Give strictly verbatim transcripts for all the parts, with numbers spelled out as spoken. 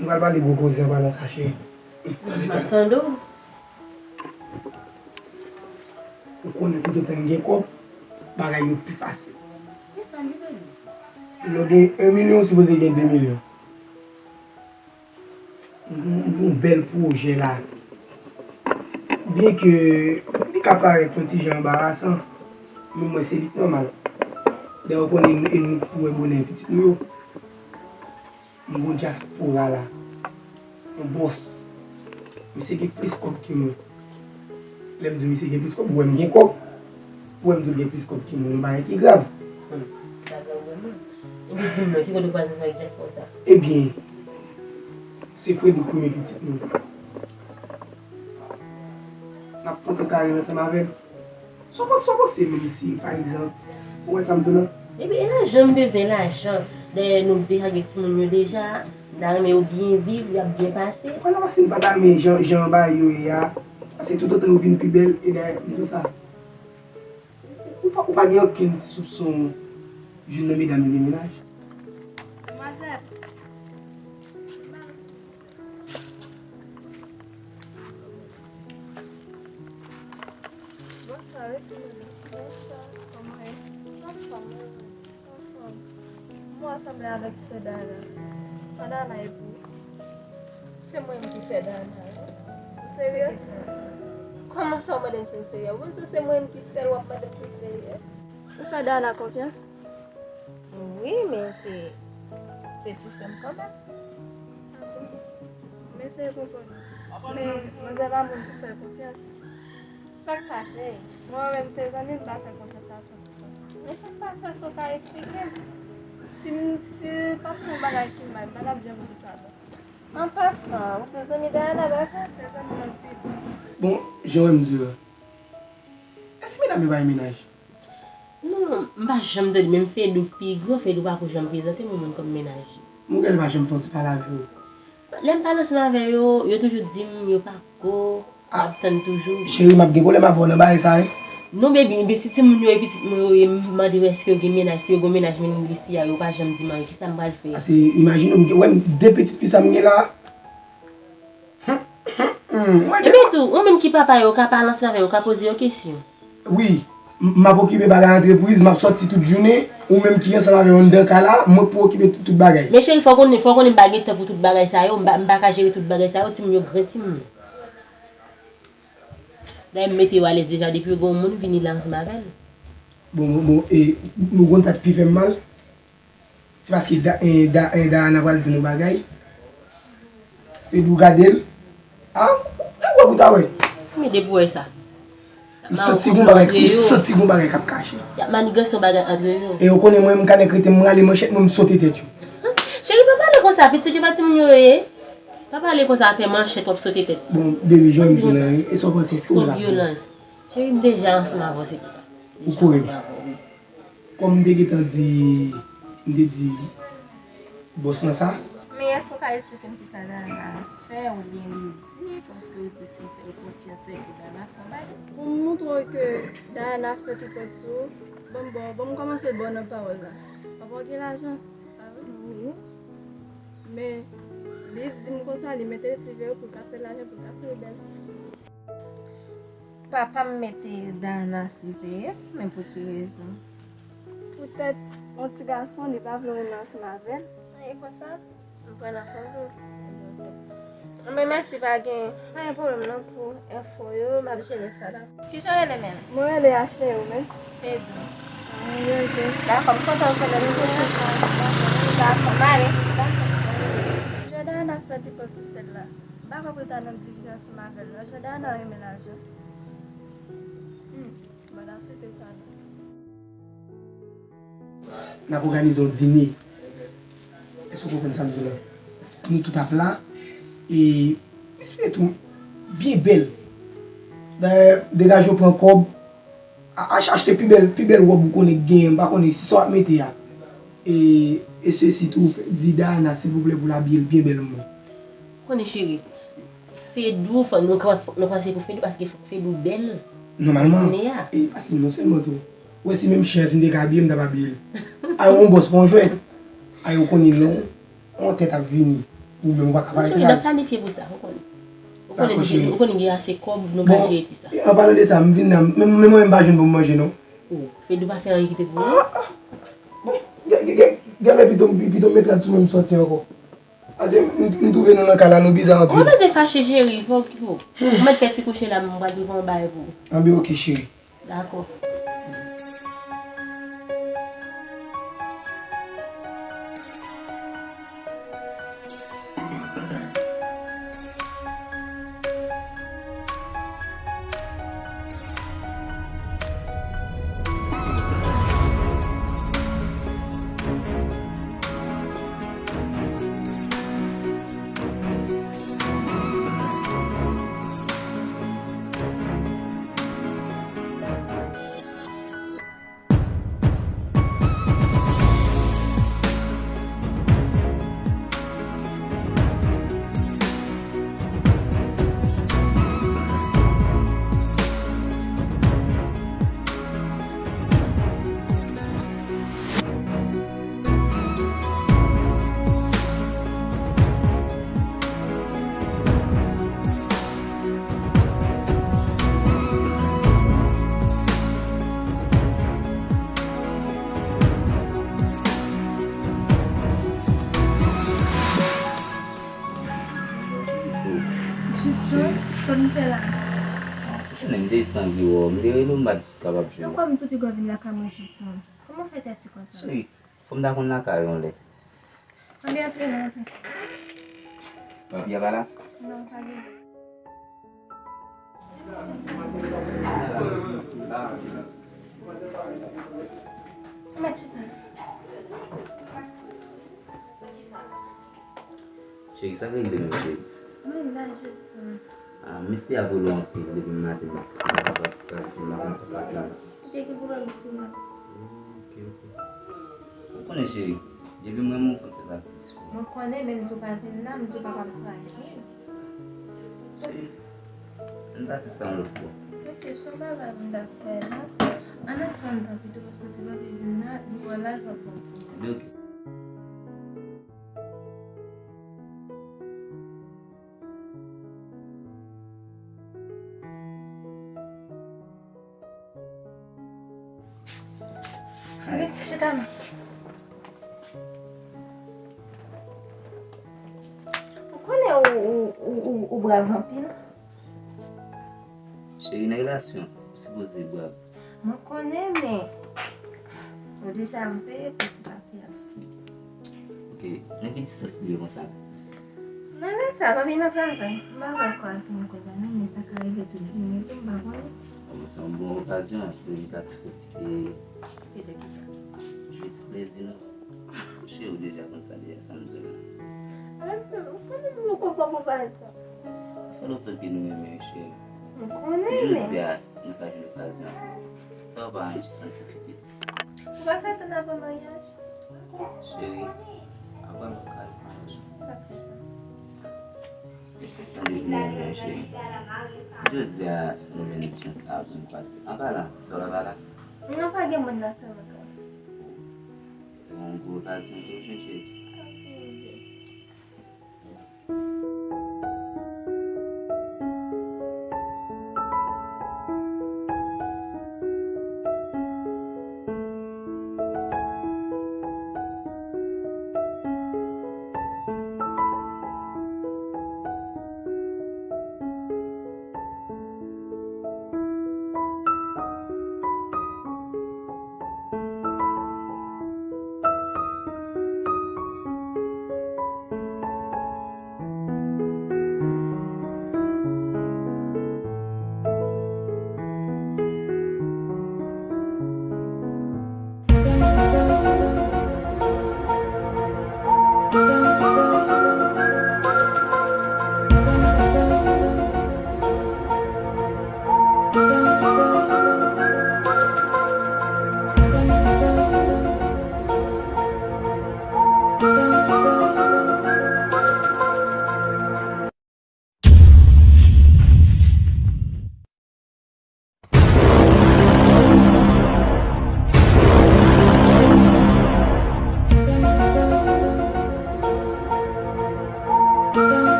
Nou pral pale gwo koze anba nan sa, cheri. M ap tande w. Ou konnen toutotan m gen kòb, bagay yo pi fasil. Lè w gen yon milyon, ou sipoze gen de milyon. M gen yon bèl pwojè la. Byenke li ka parèt yon ti jan anbarasan, men mwen se li k nòmal. Dayè, ou konnen, e nou k pou wè bonè pitit nou yo. M gon dyaspora la. Yon bòs. Misye gen plis kòb ke mwen. Lè m di misye gen plis kòb, ou wè m gen kòb. Ou wè m di l gen plis kòb ke mwen, yon bagay ki grav. Hmm, sa grav vrèman. Epi di m non, ki kote w pral jwenn avèk dyaspora sa? Ebyen, se Fredou k premye pitit nou. N ap konte w ka rele ansanm avè l. Sa w panse, sa w panse menm si, pa egzanp, ou wè sa m di w la? Epi, e lajan m bezwen, lajan. Dayè, nou deja gen timoun yo deja. M ta renmen yo byen viv, y ap byen pase. Ou konn anvan si m pa ta renmen jan, jan bagay yo ye a. Paske toutotan yo vin pi bèl, e dayè, m di w sa. Ou, ou pa, ou pa gen okenn ti soupson youn nan medam yo gen mennaj? Manmzèl. Bonswa, mèsi, madanm. Bonswa, kòman w ye? Anfòm, wi. Anfòm. Mwen sanble avèk sè Dana. Sa Dana ye pou ou? Se mwen menm ki sè Dana, wi. Ou serye? Kòman sa w mande m si m serye? Ou menm si w se mwen menm ki sè l, w ap mande m si m serye? Ou fè Dana konfyans? Wi, men se, se ti sè m kanmenm. Men se konprann. Men manzè pa moun pou fè konfyans. Sa k pase? Mwen menm se zanmi m, m pa fè konfyans a san pou san. Men sa k pase, èske w ka esplike m? Si m, si pa t yon bagay ki mal, m pa t ap janm di sa non. An pasan, ou se zanmi Dayana, pa vre? Se zanmi m anpil. Bon, jan w wè m di w la. Èske medam yo pa gen mennaj? Non, m pa janm tande, menm Fedou k pi gran, Fedou pa ko janm prezante m yon moun kòm mennaj li. Mon gèl pa janm fè yon ti pale avè w. Lè m pale ansanm avè yo, yo toujou di m yo pa ko, y ap tann toujou. Cheri, m ap gen pwoblèm avè w nan bagay sa, wi. Non, baby, men si timoun yo e pitit mwen yo ye, m mande yo èske yo gen mennaj, si yo gen mennaj, men nou li si a, yo pa janm di m anyen, kisa m pral fè? Paske imajine w, m gen, wè m, de pitit fi sa m gen la. Epi tou, ou menm ki papa yo, ou ka pale ansanm avè yo, ou ka poze yo kesyon. Wi, m, m ap okipe bagay antrepriz, m ap sòti tout jounen, ou menm ki ansanm avè yo anndan kay la, mwen k pou okipe tout, tout bagay. Men cheri, fò w konnen, fò w konnen m pa gen tan pou tout bagay sa yo, m pa, m pa ka jere tout bagay sa yo, timoun yo gran timoun. Dayè, m mete yo alèz deja, depi yo gen yon moun vini la ansanm avè l. Bon, bon, bon, e, ou konn sa k pi fè m mal? Se paske Da-, eh, Da-, eh, Dayana pral di m yon bagay. Fedou gade l. A, ou wè pou ta wè. Men depi w wè sa. M santi gon bagay, m santi gon bagay k ap kache. Y ap manigans yon bagay antre yo. E yo konnen mwen, m ka nèk rete m rale manchèt mwen, m sote tèt yo. Cheri, pa pale konsa, pitit yo pa timoun yo ye. Pa pale konsa, fè manchèt w ap sote tèt. Bon, baby, jan m di w la, e sa w panse, èske w la pou? Vyolans. Cheri, m deja ansanm avè w, se pou sa. Ou kwè m? Kòm m te gentan di, m te di bòs lan sa. Men èske w ka esplike m kisa Dayana fè oubyen li di, paske ou di si m fè l konfyans, se ke Dayana fè yon bagay? Pou m montre w ke Dayana fè tripòt sou ou, ban m ba w, ban m kòmanse ba w nan pawòl la. Papa w gen lajan, pa vre? Wi. Men, li di m konsa, li mete l siveye w pou l ka fè lajan, pou l ka fè l bèl. Papa m mete Dayana siveye m, men pou ki rezon? Poutèt yon ti gason, li pa vle yon moun ansanm avè l. An, e konsa? M pran nan kòl ou. Anben mèsi, pa gen, pa gen pwoblèm non pou enfo yo, m ap jere sa la. Kijan w rele menm? Mwen rele Ashley, ou menm? Fedou. Ah, mwen rele. Dakò, m kontan w konnen m se Ashley. Dakò, m ale. Jòdana fè depòz sou sèl la. M pa konprann ta nan divizyon ansanm avè l non. Jòdana renmen lajan. Hmm. Mwen ta swete sa non. N ap òganize yon dine. Èske w konprann sa m di w la? Nou tout ap la. E m espere tou byen bèl. Dayè, degaje w pran kòb. A- ach- Achte pi bèl, pi bèl wòb ou konnen k genyen. M pa konnen si sa w ap mete a. E, e sesi tou, di Dayana silvouplè pou l abiye l byen bèl mwen. Konnen cheri, Fedou, fò nou, nou panse pou Fedou paske fòk Fedou bèl. Nòmalman. Dine a. E paske non sèlman tou. Ou wè si menm chen an si m te ka abiye, m t ap abiye l. Ay, yon bòs pa yon jwèt. Ay, ou konnen non. Yon tèt ap vini. Ou menm ou pa ka parèt raz. Cheri, n ap planifye pou sa, ou konnen. Ou konnen, dakò, cheri, ou konnen gen ase kòb, nou ka jere ti sa. Bon, e, an palan de sa, m vin la, menm, menm mwen menm pa jwenn pou m manje non. Oh, Fedou pa fè anyen kite pou ou. Ah, ah. Bon, gen, gen, gen, gen lè pito, pito m met rad sou mwen m sòti ankò. Paske m, m, m twouve nou nan kay la, nou biza anpil. Ou pa bezwen fache, cheri, pa okipe w. Ou mèt fè ti kouche la, m pral prepare yon bagay pou ou. Anben, oke, cheri. Dakò. Judson, sa w vin fè la? Cheri, m te jis anvi wè w. M te rele w, m pa t kapab jwenn ou. Nan kwa m di w piga w vin lakay mwen, Judson? Kòman w fè tèt ou konsa? Cheri, fò m ta konn lakay ou yon lè. Anben, antre non, antre. Papi a pa la? Non, pa gen. Mèt chita. Cheri, sa k regle nou, cheri? Mwen la, Judson. Ah, misye ap rele w anpil depi maten. Paske m pa konn sa k pase non. Li te gen pwoblèm misye la. Ok, ok. Ou konnen, cheri, depi m renmen w, fò m fè sa plis fò. Mwen konnen, men m di w pa vin la, m di w papa m travay, cheri. Cheri, ann pase sa yon lòt fwa. Ok, se yon bagay m t ap fè la. Ann antre anndan pito, paske si papi vin la, li wè laj w ap ban m. Anben, ok. Rete chita non. Ou konnen ou, ou, ou, ou, ou brav anpil. Cheri, nan relasyon, ou sipoze brav. Mwen konnen, men ou deja vle pati papi a. Ok, nan ki distans li ye konsa? Nan lè sa, papi nan travay. M pa wè kò al fini kote a non, men sa ka rive tout vini tou, m pa konnen. Bon, se yon bon okazyon pou li ka pwofite. Pwofite kisa? Jwe ti plezi nou. Cheri, ou deja konn sa deja, sa m di w la. Mwen menm, ou konnen m poko fò pou bagay sa. Fè l otan ke nou renmen yo, cheri. M konnen, men si jodi a nou ka jwenn okazyon, sa w pa ann jis ann pwofite? Ou pa ka tann apre maryaj? Cheri, apre maryaj. Sa k fè sa? Tande byen, cheri. Si jodi a nou jwenn chans sa pou n kwaze, an palan, sè w la pa la? Non, pa gen moun nan, sèlman ka. Yon gwo okazyon tou, cheri.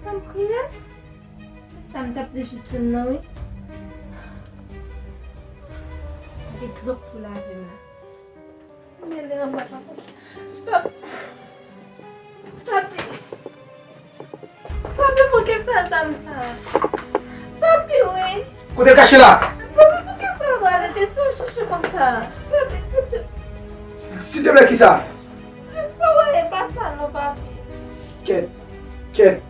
Fè m kriye? Se sa m t ap di Judson nan, wi. Gade dlo k pou lavi m la. Mele nan papa. Pap-, Papi. Papi, poukisa sa m sa? Papi, wi. Kote l kache la? Papi, poukisa w prale te sou w chèche konsa? Papi, silteplè. Silteplè, kisa? Sa w wè e pa sa non, papi. Kèt, kèt.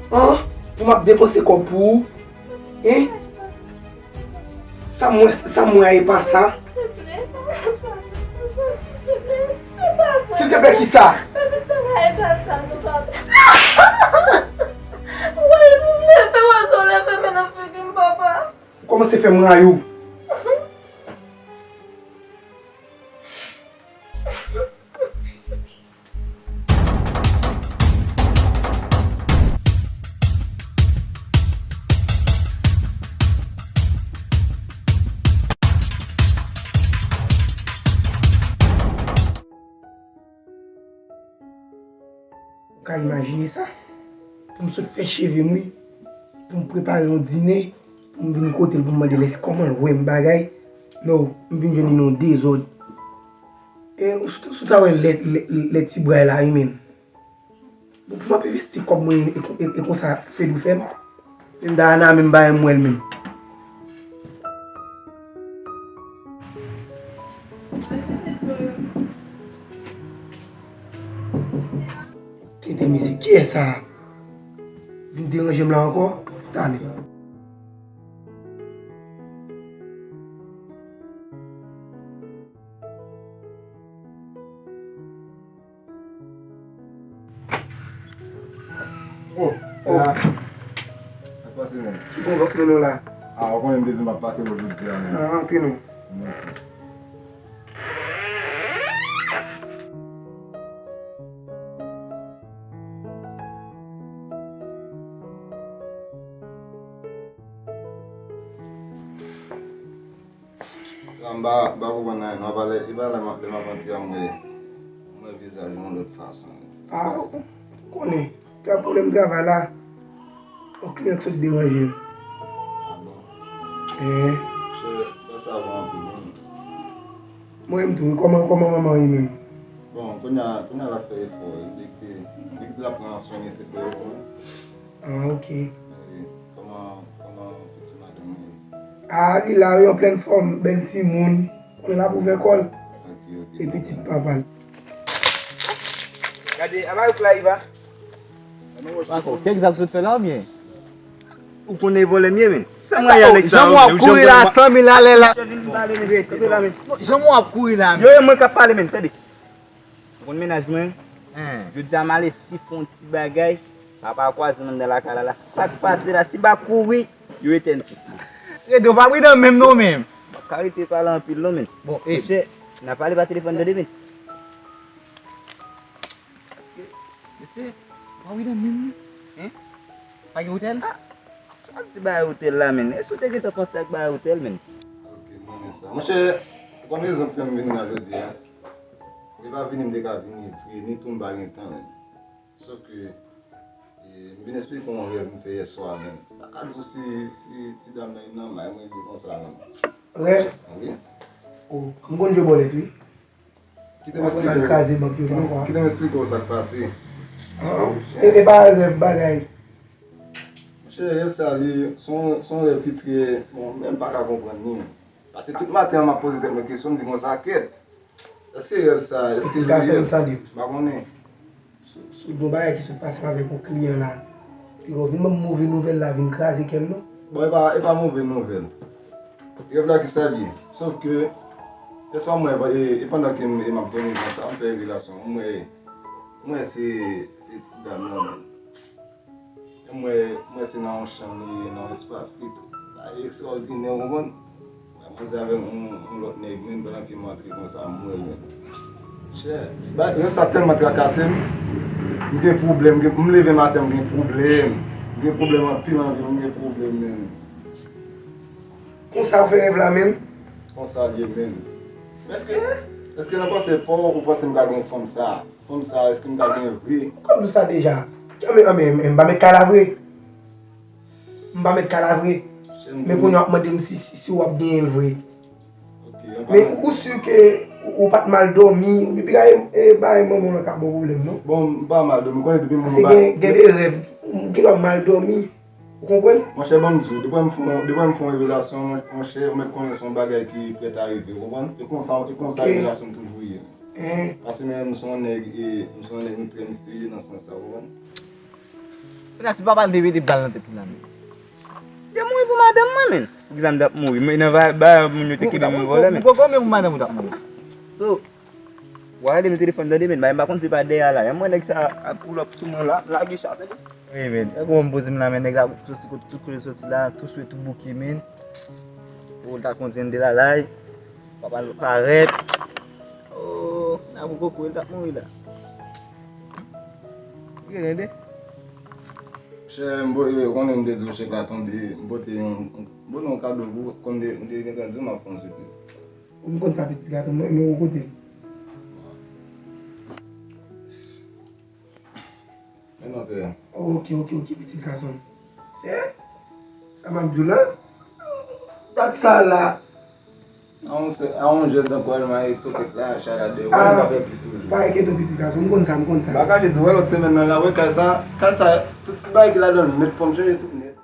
An, pou m ap depanse kòb pou ou? Hein? Sa m wè, sa m wè a e pa sa. Silteplè, kisa? Ou kòmanse fè m rayi w. Ou ka imajine sa? Pou m sot fè cheve m, wi. Pou m prepare yon dine, pou m vin kote l, pou m mande l èske kòman l wè m bagay. No, m vin jwenn li nan yon dezòd. E, ou sou, sou ta wè lè, lè, lè ti bray la, wi, menm. Bon, pou m ap envesti kòb mwen, e, e, e konsa Fedou fè m. Menm Dayana menm bagay m wè l menm. Tete mesye, kiyès sa? Vin deranje m la ankò? Talè. Oh, oh. Sa k pase, menm? Bon, w ap mennen w la. Ah, ou konnen m te di m ap pase bò jodi a, menm. Ah, antre non. Mèsi. M pa, m pa konprann anyen non, apa lè, epa lè m ap, lè m ap antre a m wè, m wè vizaj ou yon lòt fason. Ah, ou konnen, tra-, pwoblèm travay la, yon kliyan k sot deranje m. Ah bon? Eh. Chè, sa, sa bon anpil, wi. Mwen menm tou, kòman, kòman manman w ye menm? Bon, kounye a, kounye a l ap fè efò, li kite, li kite l ap pran swen nesesè yo pou li. Ah, ok. Wi, kòman, kòman fiti madanm ou ye? Ah, li la, wi, an plèn fòm, bèl timoun. Konnen l ap ouvè kò l. Ok, ok. E pitit papa l. Gade, a ba yo k la, Iva. Pako, kèk zak sot fè la oubyen? Ou konnen vòlè m ye, men. Sa mwen y avèk sa, Jan mwen ap kouri la, san mil alè la. Jan mwen ap kouri la, men. Yo, e mwen k ap pale, men, tande. Ou konn mennaj mwen? Jodi a m ale si fè yon ti bagay, papa kwaze m anndan lakay la, la. Sa k pase la, si m pa kouri, yo etèn sou. Rete, w pa pridan menm non, menm. M pa ka rete pale anpil non, men. Bon, e. Monchè, n a pale pa telefòn tande, men. Paske, mesye, w pa pridan menm non. Hein? Pa gen otèl? Ah, sa w ap di bagay otèl la, men? Èske w te gentan panse ak bagay otèl, men? Ok, m renmen sa. Monchè, ou konn rezon k fè m vin la jodi a? Li pa vini, m te ka vini vre, ni tou m pa gen tan menm. Sòf ke, e, m vin eksplike w yon rèv m fè yè swa menm. M pa ka di w si, si ti dam nan nan may mwen li konsa menm. Rèv? Wi. O, m konn jwe bòlèt, wi. Kite m eksplike w. Kite m eksplike w sa k pase. Ah, e, e pa rèv bagay. Monchè, rèv sa li, se yon, se yon rèv ki trè, bon, menm pa ka konprann li. Paske tout maten an, m ap poze tèt mwen kesyon, m di konsa, kèt. Èske rèv sa, èske li reyèl? Gason, tande. M pa konnen. Si, si gon bagay ki sot pase m avèk yon kliyan la, piga w vin ban m move nouvèl la, vin kraze kè m non. Bon, e pa, e pa move nouvèl. Rèv la ki sa l ye. Sòf ke, yè swa m wè, e, e pandan ke m, e m ap dòmi konsa, m fè revelasyon. M wè, m wè se, se ti dam nan menm. M wè, m wè se nan yon chanm li ye, nan yon espas, li bagay ekstraòdinè, ou konprann? Mwen manze avèk yon, yon lòt nèg, menm pandan ke m antre konsa, m wè l menm. Chè, rèv sa tèlman trakase m, m gen pwoblèm, m gen, m leve maten, m gen pwoblèm. M gen pwoblèm anpil, anpil, m gen pwoblèm menm. Konsa w fè rèv la menm? Konsa l ye menm. Èske, èske nan panse pa w, ou panse m ka gen fanm sa? Fanm sa, èske m ka genyen vre? Kòm di w sa deja. Anben, anben, m pa met kay la vre. M pa met kay la vre. Men kounye a w ap mande m si, si, si w ap genyen l vre. Men ou si ke ou pa t mal dòmi, ou pi gade, e, bagay manman w lan ka ba w pwoblèm, non? Bon, m pa mal dòmi, ou konnen depi moun. Paske gen, gen de rèv, ou gen dwa mal dòmi. Ou konprann? Monchè, ban m di w, depi m fè, depi m fè yon revelasyon, mon-, monchè, ou mèt konnen se yon bagay ki prèt a rive, ou konprann? E konsa, e konsa revelasyon m toujou ye. Paske men m se yon nèg, e, m se yon nèg m trè misterye nan sans sa, ou konprann? Sena, si papa l te mete bal nan tèt li la, men. Li te mouri pou madanm mwen, men. Poukisa m t ap mouri? Men nan va, ba moun yo te kenbe m vòlè, men. Ou poko men pou madanm ou t ap mouri. So, w a rele m telefòn tande, men, bay m pa konn se pa dèyè a la. Yon mwen nèg sa ap pull up sou mwen la, lage chat, tande. Wi, men. Nèg ou m poze m la, men nèg la soti kote tout kote soti la, tou swe, tou bouke, men. Pou l ta kontinye de la lay. Papa l parèt. Oh, nan pou koko, l t ap mouri la. Ou gen tande? Chè, m bo-, e, ou konnen m te di w chèk la tonbe, m pote yon, m pote yon kado pou ou, kòm m te, m te gentan di w m ap fè yon sipriz. M konn sa pitit gason, mwen, mwen ou kote l. Men non, pè. Ok, ok, ok, pitit gason. Se sa m ap di w la. Dat sa la. A yon sè, a yon jès dan kò l, maye tokèt la, chay la dèyè. Wè, m pa fè pis toujou. Pa enkyete w, pitit gason, m konn sa, m konn sa. M pa kache di w, wè, lòt semèn nan la, wè, kay sa, kay sa, tout ti bagay ki ladan l nèt, fò m chanje tout nèt.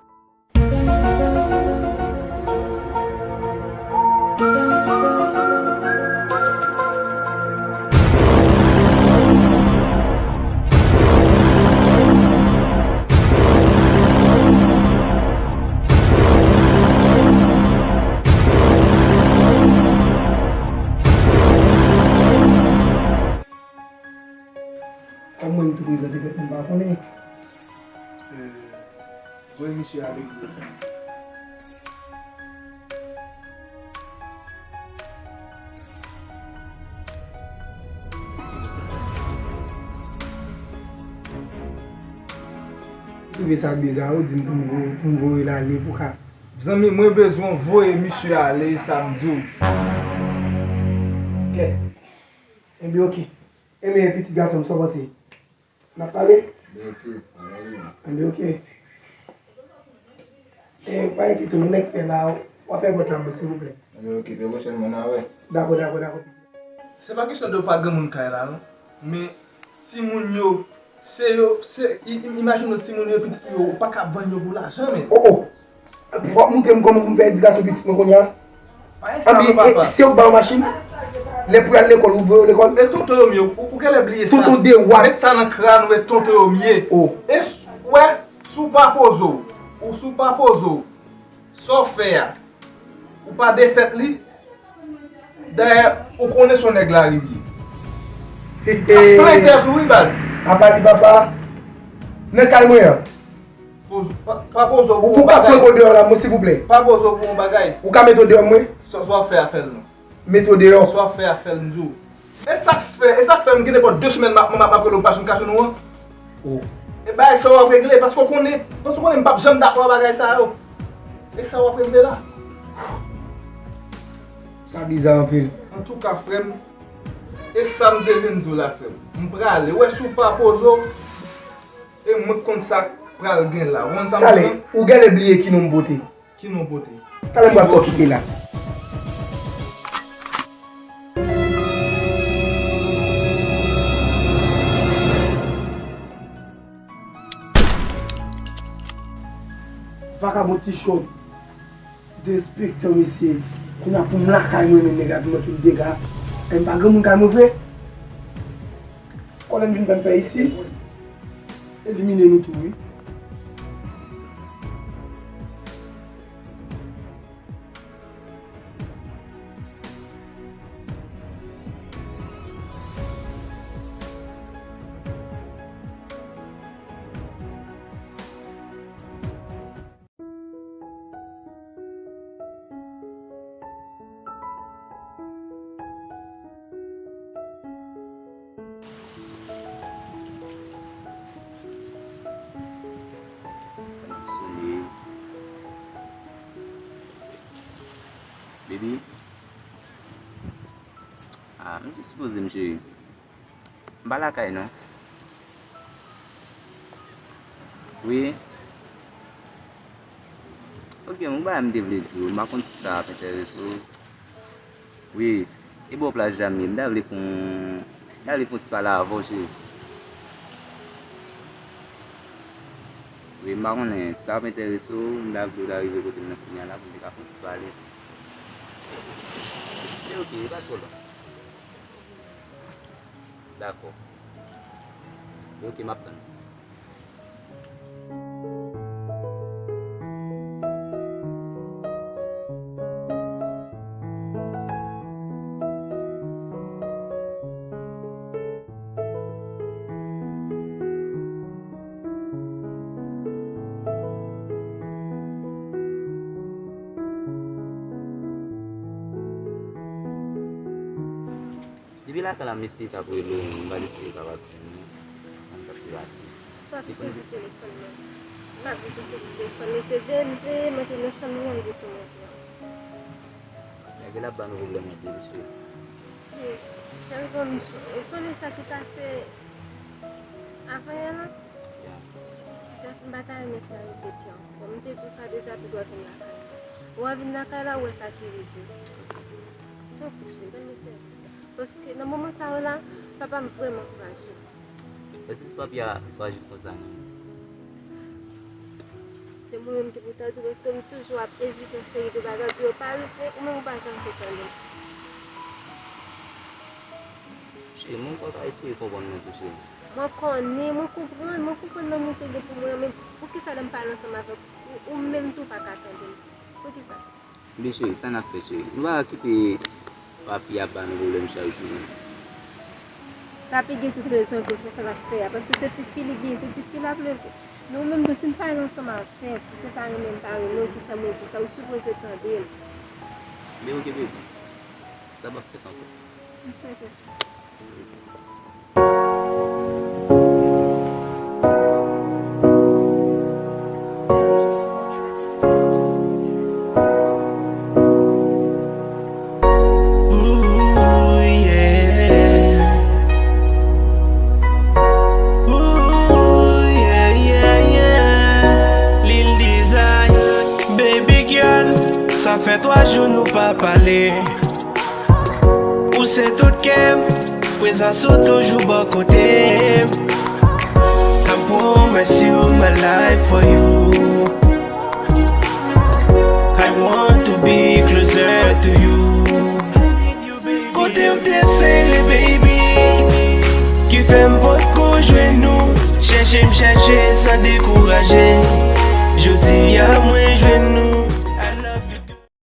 Kòm mwen m tou prezante tèt mwen, m pa konnen. Voye misye ale. Twouve sa biza, ou di m pou m vo-, pou m voye l ale pou ka. Zanmi, mwen bezwen w voye misye ale, sa m di w. Kèt. Enben, oke. Enben, pitit gason m, sa w panse? N ap pale? Enben, oke, pa pale non. Enben, oke. E, pa enkyete w, nèg fè la, w a fè pòt la, silvouplè. Enben, oke, trè pwochènman, n a wè. Dakò, dakò, dakò. Se pa kesyon de pa gen moun kay la, non. Men, timoun yo, se yo, se, i-, i-, imajine w timoun yo, pitit ou yo, ou pa ka vann yo pou lajan, men. Oh, oh. W ap montre m kòman pou m fè edikasyon pitit mwen kounye a? Anben, e, se ou k ba yo machin? Lè pou y al lekòl, ou voye yo lekòl? E tonton yo m ye, ou, ou genlè bliye sa. Tonton de wa. Met sa nan kràn ou, e tonton yo m ye. Oh. E s-, wè, si w pa poze w, ou si w pa poze w, sa w fè a, ou pa defèt li, dayè, ou konnen se yon nèg lari m ye. Plen tèt ou wi, baz. Apa li papa, nan kay mwen an. Poz-, pa, pa poze w pou yon bagay. Ou ka flanke w deyò la, mwen, silvouplè. Pa poze w pou yon bagay. Ou ka mete w deyò mwen? Sa, sa w ap fè a, fè l non. Mete w deyò. Sa w ap fè a, fè l, m di w. E sa k fè, e sa k fè m gen nenpòt de semèn m ap, m ap, m ap rele w pa janm ka jwenn ou an? Oh. E bagay sa w ap regle, paske w konnen, paske w konnen m p ap janm dakò a bagay sa yo. E sa w ap regle la? Sa biza anpil. Antouka, frè m, e sa m te vin di w la, frè m. M prale. Ou wè, si w pa poze w, e mwen k konn sa k pral gen la. Ou konn sa m di w? Talè, ou genlè bliye ki non m pote. Ki non w pote? Talè m pral fè w kite la. Vakabon ti chòt. Derespektan, mesye. Kounye a pou m lakay mwen menm, nèg la di mwen tout dega. E m pa gen moun kay mwen vre. Kòlè m vin fè m fè isi. Elimine nou tou, wi. Sone. Baby. Ah, men ki sipoze m cheri. M pa lakay non. Wi. Ok, yon bagay m te vle di w, m pa konn si sa ap enterese w. Wi, e bò plas Jamie, m ta vle fè yon, m ta vle fè yon ti pale avè w, cheri. Wi, m pa konnen si sa ap enterese w, m ta vle w ta rive kote m nan kounye a la pou m te ka fè yon ti pale. Se ok, e pa twò long. Dakò. E ok, m ap tann. Depi lakay la, m eseye t ap rele w, m pa t eseye kapab jwenn ou. Mwen t ap pi pase. Papi, sezi telefòn mwen. Papi, te sezi telefòn mwen. Se veye m veye, mwen te nan chanm li an, m te tou monte an. Nèg la ap ba nou pwoblèm anpil, cheri. Cheri, bon, ou konnen sa ki pase avan yè la? Ya. Just m pa ta renmen sa repete ankò. M te di w sa deja, pi dwa vin lakay la. Ou a vin lakay la, ou wè sa ki rive. Tanpri, cheri, ban m sèvis la. Paske nan moman sa yo la, papa m vrèman fraje. Èske se papi a fraje konsa menm? Se mwen menm ki pou ta di w, paske m toujou ap evite yon seri de bagay pou yo pa rive, ou menm ou pa janm vle tande m. Cheri, mwen kwè w ka eseye konprann mwen tou, cheri. Mwen konnen, mwen konprann, mwen konprann lanmou w te gen pou mwen an, men poukisa lè m pale ansanm avèk ou, ou menm tou pa ka tande m? Poukisa? Ebyen cheri, sa n ap fè cheri? Nou pa ka kite papi ap ba nou pwoblèm chak jou non. Papi gen tout rezon l pou l fè sa l ap fè a, paske se tifi li gen, se tifi l ap leve. Men ou menm tou, si m pale ansanm avèk ou, se pa renmen m pa renmen w ki fè mwen di w sa, ou sipoze tande m. Men oke baby, sa p ap fèt ankò. M swete sa. Ooh, yeah. Ooh, yeah, yeah, yeah. Lil Design, baby girl, sa fè twa jou nou pa pale. Ou se tout kè m, prezans ou toujou bò kote m. I promise you my life for you. I want to be closer to you. Kote w te sere, baby, ki fè m potko jwenn ou. Chèche m chèche san dekouraje. Jodi a mwen jwenn ou.